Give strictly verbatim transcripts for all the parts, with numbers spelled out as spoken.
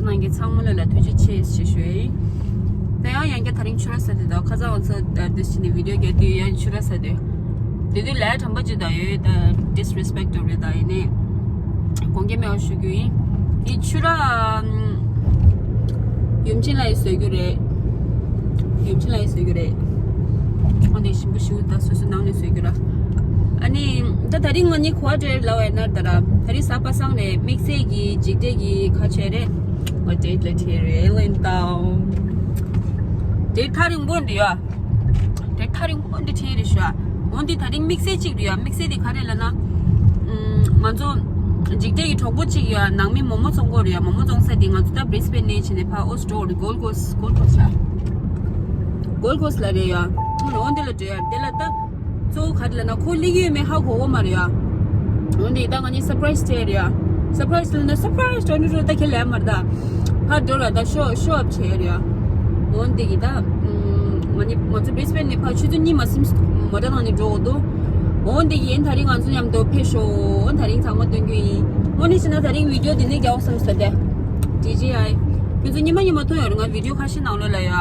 ནང་གི་ཚང་མ་ལ་ལ་ཐུགས་རྗེ་ཆེ་ཞེས་ཞུ་ཡིན། ད་ཡང་ཡང་བསྐྱར་ད་རིང་ཆུ་ར་ཟ་དེ་དང་ཁ་སང་ང་ཚོ་ད་འདི་ཕྱི་ནས་བི་ཌིའོ་རྒྱག་དུས་ཡང་ཆུ་ར་ཟ་དུས། དེ་དུས་ལས་དྲན་པ་ཅིག་ད་ཡོད་ད་ཌིས་རེ་སི་པེག་ཊི་རེད་ད་ཡིན་ནའི། དགོངས་འགལ་མེད་པ་ཞུ་རྒྱུ་ཡིན། དེ་ཆུ་ར་ཡུམ་ཆེན་ལ་ཡི་བཟོ་རྒྱུ་རེད། ཡུམ་ཆེན་ལ་ཡི་བཟོ་རྒྱུ་རེད། ཁོང་དེ་ཞིམ་པོ་ཞིག་ད་སོ་སོ་ནང་ནས་བཟོ་རྒྱུ་ར། ཨ་ནི་ད་ད་རིང་ང་གཉིས་གོ་བ་འདྲེར་ལ་བའི་ནར་ད་ར་ད་རིང་གཟའ་པ་སངས་རེད། དམིགས་བསལ་གྱི་འཇིགས་བྲལ་གྱི་ཁ་ཆེ་རེད། ང་ཌེ་ཊི་ལ་ཁྲིད་རེད་ལེན་ཏའོ། ཌེ་ཊི་ཐག་རིང་པོ་འདི་ཡ། ཌེ་ཊི་ཐག་རིང་པོ་འདི་ཁྲིད་རེད་ཤག་འོན་ཏེ་ད་རིང་དམིགས་བསལ་གཅིག་རེད་ཡ། དམིགས་བསལ་དེ་ག་རེ་ལབ་ན། ཨུམ། ང་ཚོ་འཇིགས་བྲལ་གྱི་གྲོགས་པོ་གཅིག་ཡ་ནང་མི་མོག་མོག་བཙོང་གོ་རེད་ཡ། མོག་མོག་བཙོང་ས་དེ་ང་ཚོ་ད་བྷི་རི་སི་བྷེན་ནས་བྱས་ནས་ཕར་ཨོ་སི་ཊོ་རེད། གོལ་ཀོ་སི་གོལ་ཀོ་སི་ལ། གོལ་ཀོ་སི་ལ་རེད་ཡ། འོན་ཏེ་ལ་འགྲོ་ཡ་དེ་ལ་ད། གཙོ་བོ་ག་རེ་ལབ་ན་ཁོ་སླེབས་ཀྱི་ཡོད་མེད་ཧ་གོ་གོ་མ་རེད་ཡ། འོན་ཏེ་ད་ང་གཉིས་སར་པ་རའི་སི་སྤྲད་རེད་ཡ། སར་པ་རའི་སི་ལབ་ན་སར་པ་རའི་སི་འགྲོ་འགྲོ་འགྲོ་ད་ཁྱེད་ལས་མ་རེད་ད། ཕར་འགྲོ་ར་ད་ཤོ་ཤོ་ཨབ་བྱས་རེད་ཡ། འོན་ཏེ་གི་ད། ང་གཉིས་ང་ཚོ་བྷི་རི་སི་བྷེན་ནས་ཕར་ཆུ་ཚོད་གཉིས་མ་ཟིན་མོ་ཊ་ནང་ནས་འགྲོ་དགོས་འདུག་འོན་ཏེ་གི་ཡིན་ད་རིང་ང་ཚོ་མཉམ་དུ་ཕེབས་ཤོག་འོན་ད་རིང་ཚང་མ་སྟོན་རྒྱུ་ཡིན། དངོས་གནས་བྱས་ན་ད་རིང་བི་ཌིའོ་འདི་ནས་རྒྱག་འོ་བསམ་སོང་སྟེ། ཌི་ཇེ་ཨའི། ཁྱོད་ཚོ་ཉི་མ་ཉི་མ་མཐོང་ཡོད་རེད། ང་བི་ཌིའོ་ཁ་ཤས་ནང་ལོགས་ལ་ཡ།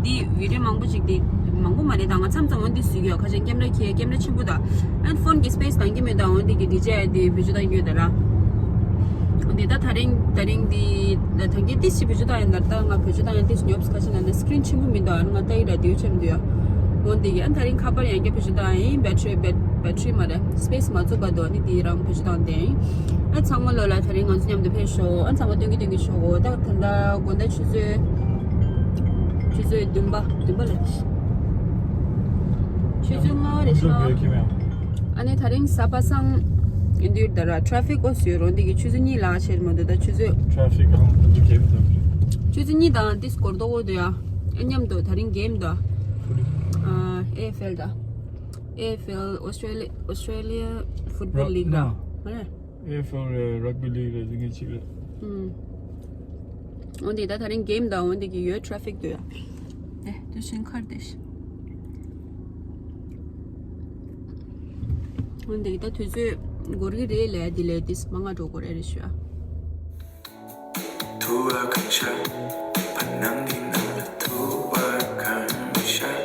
འདི་བི་ཌིའོ་མང་པོ་ཅིག་འདི་མང་པོ་མ་རེད་ད། ང་མཚམས་མཚམས་འོན་ཏེ་བཟོས་ཡོད། ཁ་ཤས་ཀེམ་ར་ཁྱེར་ཀེམ་ར་ཆེན་པོ་དང་། ཨན་ཕོན་གྱི་སི་པེ་སི་འདང་གི་མེད་ད། འོན་ཏེ་གི་ཌི་ཇེ་ཨའི་འདི་བི་ཌིའོ་བཏང་གི་ཡོད་ད་ར། འདི་ད་ད་རིང་ད་རིང་འདི་ད་ཐང་གི་ཏིས་ཅི་བི་ཌིའོ་བཏང་ཡིན་ད། ད་ང་བི་ཌིའོ་བཏང་ཡིན་ཏིས་ཉོབ་ཁ་ཤས་ན་ན་སི་ཀི་རིན་ཆེན་པོ་མིན་ད། ང་ལྟ་ཡི་ར་དེའུ་ཆེན་འདུག་ཡ། འོན་ཏེ་གི་ཨན་ད་རིང་ཁ་པར་ཡང་གི་བི་ཌིའོ་བཏང་ཡིན། བེ་ཊི་རི་བེ་ཊི་རི་མ་རེད། སི་པེ་སི་མ་ཚོ་བར་དུ་ཨ་ནི་དེ་རང་བེད་སྤྱོད་བཏང་སྟེ། ཨ་ཚང་མ་ལོ་ལ་ད་རིང་ང་ཚོ་མཉམ་དུ་ཕེབས་ཤོག་ཨ་ཚང་མ་སྟོན་གི་སྟོན་གི་ཤོག་འོ་ད་ད་ལྟ་དགོང་དག་ཆུ་ཚོད། ཆུ་ཚོད་བདུན་པ་བདུན་པ་ལ། ཆུ་ཚོད་ལྔ་རེད་ཤག་ཨ་ནི་ད་རིང་གཟའ་པ་སངས་ཡིན་དུས་ད་ར་ཊ་རེ་ཕིག་ཨོ་སུ་ཡོད་རོ་འདི་གི་ཆུ་ཚོད་གཉིས་ལ་ཕྱེད་མ་འདུག་ད་ཆུ་ཚོད། ཊ་རེ་ཕིག་ཨང་ད་འདུག་གེམ་ད། ཆུ་ཚོད་གཉིས་དང་ཏིས་སྐོར་ཏོག་འོ་དུ་ཡ། ཨ་མཉམ་དུ་ད་རིང་གེམ་ད། ཨ་ཨེ་ཨེཕ་ཨེལ་ད། ཨེ་ཨེཕ་ཨེལ། Australia Australia Football League ལ། ཨེ་ཨེཕ་ཨེལ་རེད། རག་པི་ལིག་རེད། དེ་འདྲ་ཅིག་རེད། ཨུམ། འོན་ཏེ་ད་ད་རིང་གེམ་དང་འོན་ཏེ་གི་ཡོད་ཊ་རེ་ཕིག་འདུག་ཡ། ཨེ་དུ་ཤིང་ཁར་དེ་ཤི། འོན་ཏེ་གི་ད་དུས་ཚོད་འགོར་གི་རེད་ལས་དེ་ལས་དེ་མང་ང་འགྲོ་དགོས་རེད་རེད་ཤི་ཡ། ཐུ་བ་གང་ཤར། བར་སྣང་གི་ནང་ལ་ཐུ་བ་གང་ཤར།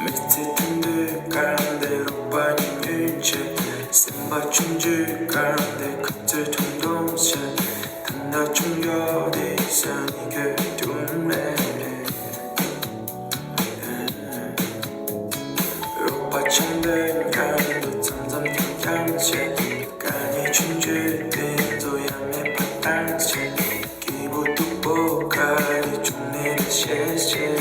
མི་ཚེ་དུས་འདིར་གང་བདེ་རོགས་པ་ཉིད་ཉོན་ཆེ། སེམས་པ་ཆུང་ཆུང་གང་བདེ་ཁ་རྩོད་ཐུང་ཐུང་བྱེད། ད་ལྟ་ཆུང་ཡོད་དེ་ས་ནི་གོ་དུང་མེད། རོགས་པ་ཆུང་འདི་གང་དུ་མཚམས་མཚམས་ཐུག་ཀྱང་ཆེ། དཀའ་ངལ་ཆུང་ཆུང་དེ་ཚོ་ཡང་མེད་པ་བཏང་ཆེ། སྐྱིད་པོ་སྡུག་པོ་ག་རེ་བྱུང་ནས་ལ་ཤེས་ཤེས།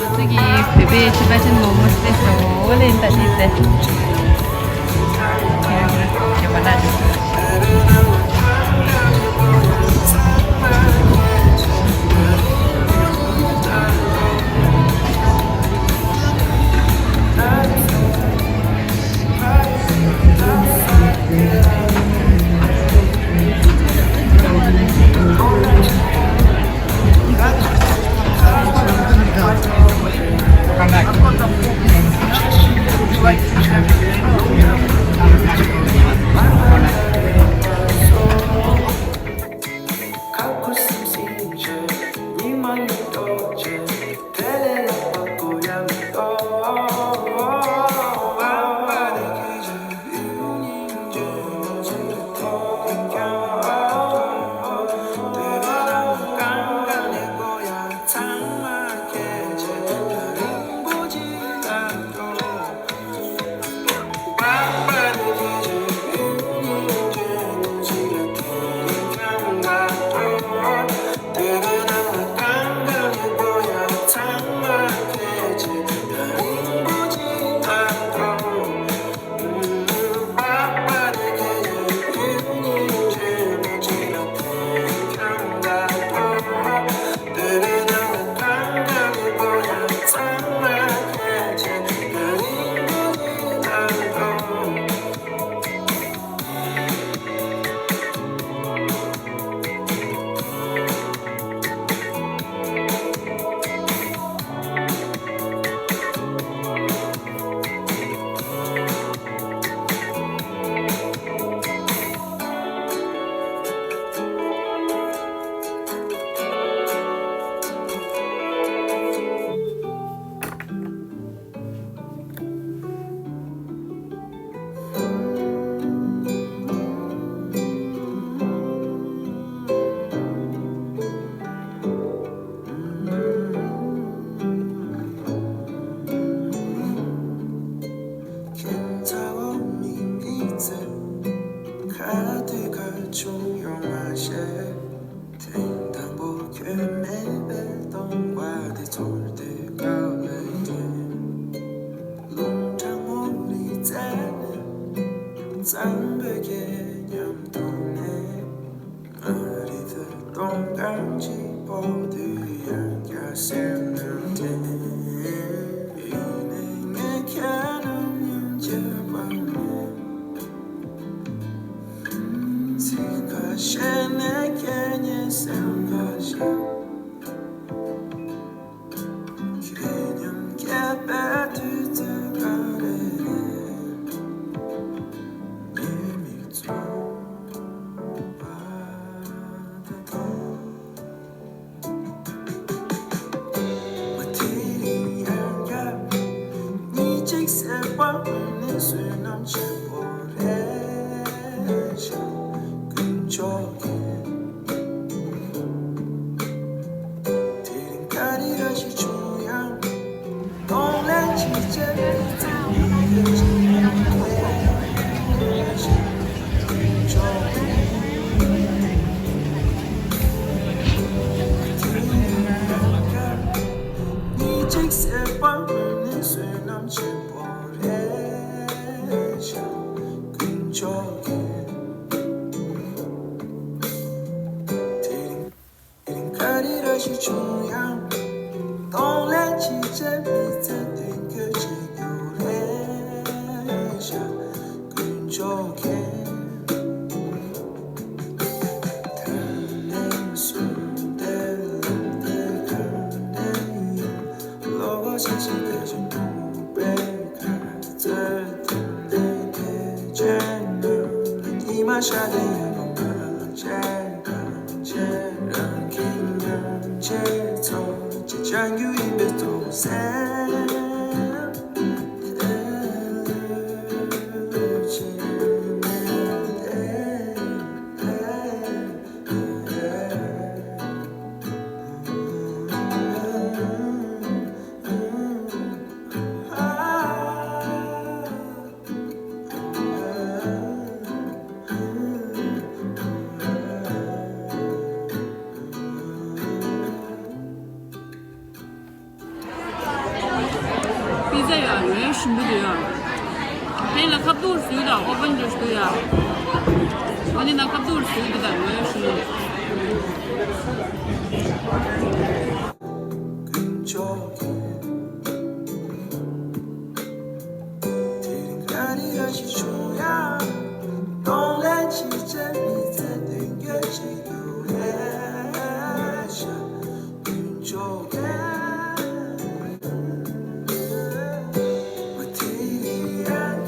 ང་ཚོ་གི་བོད་པའི་Tibetan momos དེ་ཚོ་ལེན་ད་དེ་ཚེ། བྱུང་ཡོང་མ་ཤེས། ཐེངས་དང་པོ་ཁྱོད་མེད་པའི་སྟོང་པ་དེ་ཚོར་དུས་དཀའ་ལས་འདྲེན། རླུང་གྲང་མོ་ལི་ཙེ་ནས་གཙང་པོའི་གད་སྙིགས་དུ་ནས། ཨ་རི་ཐོད་སྟོང་གང་ཅི་པོ་དུས་ཡང་བསྐྱར་སེམས་ནང་དྲན། ཡིན་ནའི་ངས་ཁྱེད་རང་མཉམ་བརྗེད་པ་མེད། ཚིག་ཁ་ཤས་ནས་ཁྱེད་ཉིད་སེམས་ཁ་ཤས། ཁྱེད་མཉམ་བསྐྱལ་པའི་དུས་ཚོད་ག་རེ་རེད། ངའི་མིག་བཙུམ་པ་དེ་དང་། མ་དེ་རིང་ཡང་བསྐྱར་གཉིད་ཅིག་སད་པ་ནི་བསོད་ནམས་ཆེན་པོ་རེད་ཤག་དཀོན་མཆོག་གིས། དེ་རིང་ག་རེ་ར་ཞིག་བྱུང་ཡང་། གདོང་ལེན་བྱེད་ཆེད་མི་ཚེ་འདི་ག་ཅིག་ཡོད་རེད་ཤག་དཀོན་མཆོག་གིས། གཉིད་ཅིག་སད་པ་ནི་བསོད་ནམས་ཆེན་པོ་རེད་ཤག་དཀོན་མཆོག་གིས། དེ་རིང་དེ་རིང་ག་རེ་ར་ཞིག་བྱུང་ཡང་། གདོང་ལེན་བྱེད་ཆེད་མི་ཚེ་མདུན་སྐྱོད་བྱེད་རྒྱུ་རེད་ཤག་དཀོན་མཆོག་གིས། ད་ནས་བཟུང་དེ་ལམ་དེ་ག་ནས་ཡིན། བློ་སེམས་ཤིང་དེ་བཞིན་འཁྲུག་པའི་ཁ་རྩོད་དེ་འདྲའི་ཐེ་ཆེན་ནམ་ཉི་མ་ཤར་ཏེ་ཡོད་པ་མ་བྱས་གང་བྱས་རང་གི་ཉམས་ཆེ་ཚོ་ཅི་བྱ་རྒྱུ་ཡིན་པའི་གཙོ་བོ་སེམས། པི་ཛ་ཡོད། ལོས་ཞིམ་པོ་འདུག་ཡ། ཨ་ནི་ལ་ཁ་བཏུར་བཟོས་དང་ཨོ་བན་འདྲ་ཞིག་འདུག་ཡ། ཨ་ནི་ལ་ཁ་བཏུར་བཟོས་འདུག་དང་ལོས་ཞིམ་པོ། དཀོན་མཆོག་གིས། དེ་རིང་ག་རེ་ར་ཞིག་བྱུང་ཡང་། གདོང་ལེན་བྱེད་ཆེད་མི་ཚེ་མདུན་སྐྱོད་བྱེད་རྒྱུ་རེད་ཤག་དཀོན་མཆོག་གིས། མ་དེ་ཡིན་ཡང་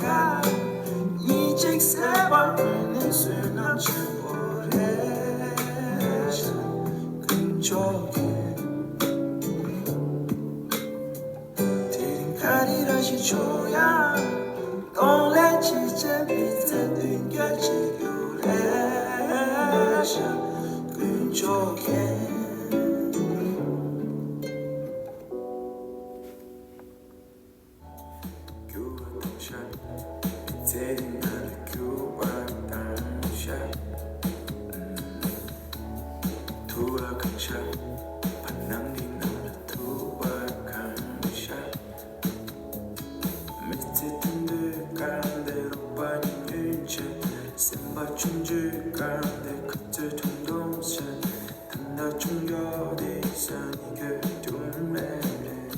གཉིད་ཅིག་སད་པ་ནི་བསོད་ནམས་ཆེན་པོ་རེད་ཤག་དཀོན་མཆོག་གིས། དེ་རིང་ག་རེ་ར་ཞིག་བྱུང་ཡང་། གདོང་ལེན་བྱེད་ཆེད་མི་ཚེ་མདུན་སྐྱོད་བྱེད་རྒྱུ་རེད་ཤག་དཀོན་མཆོག་གིས། འགྱུར་བ་བཏང་ཤག་མི་ཚེ་འདི་ནང་ལ་འགྱུར་བ་བཏང་ཤག་ཐུ་བ་གང་ཤག་བར་སྣང་འདི་ནང་ལ་ཐུ་བ་གང་ཤག་མི་ཚེ་དུད་འགྲོའི་སྐར་འདི་རོགས་པ་ཉུང་ཉུང་བྱས། སེམས་པ་ཆུང་ཆུང་སྐར་འདི་ཁ་རྩོད་ཁྲུང་ཁྲུང་བྱས། ད་ལྟ་ཆུང་ཡོད་དེ་ས་ནི་ཁྱོད་སྒྲུང་མེད་རེད།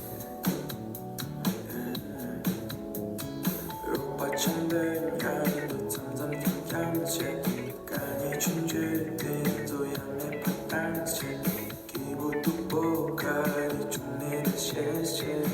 རོགས་པ་ཆེན་པོའི་མཉམ་དུ་འཆམ་འཆམ་འཆམ་འཆམ་བྱས། དཀའ་ངལ་ཆུང་ཆུང་དེ་ཚོ་ཡང་མེད་པ་བཏང་བྱས། སྐྱིད་པོ་སྡུག་པོ་ག་རེ་བྱུང་ནའི་ད་ཤེས་ཤེས།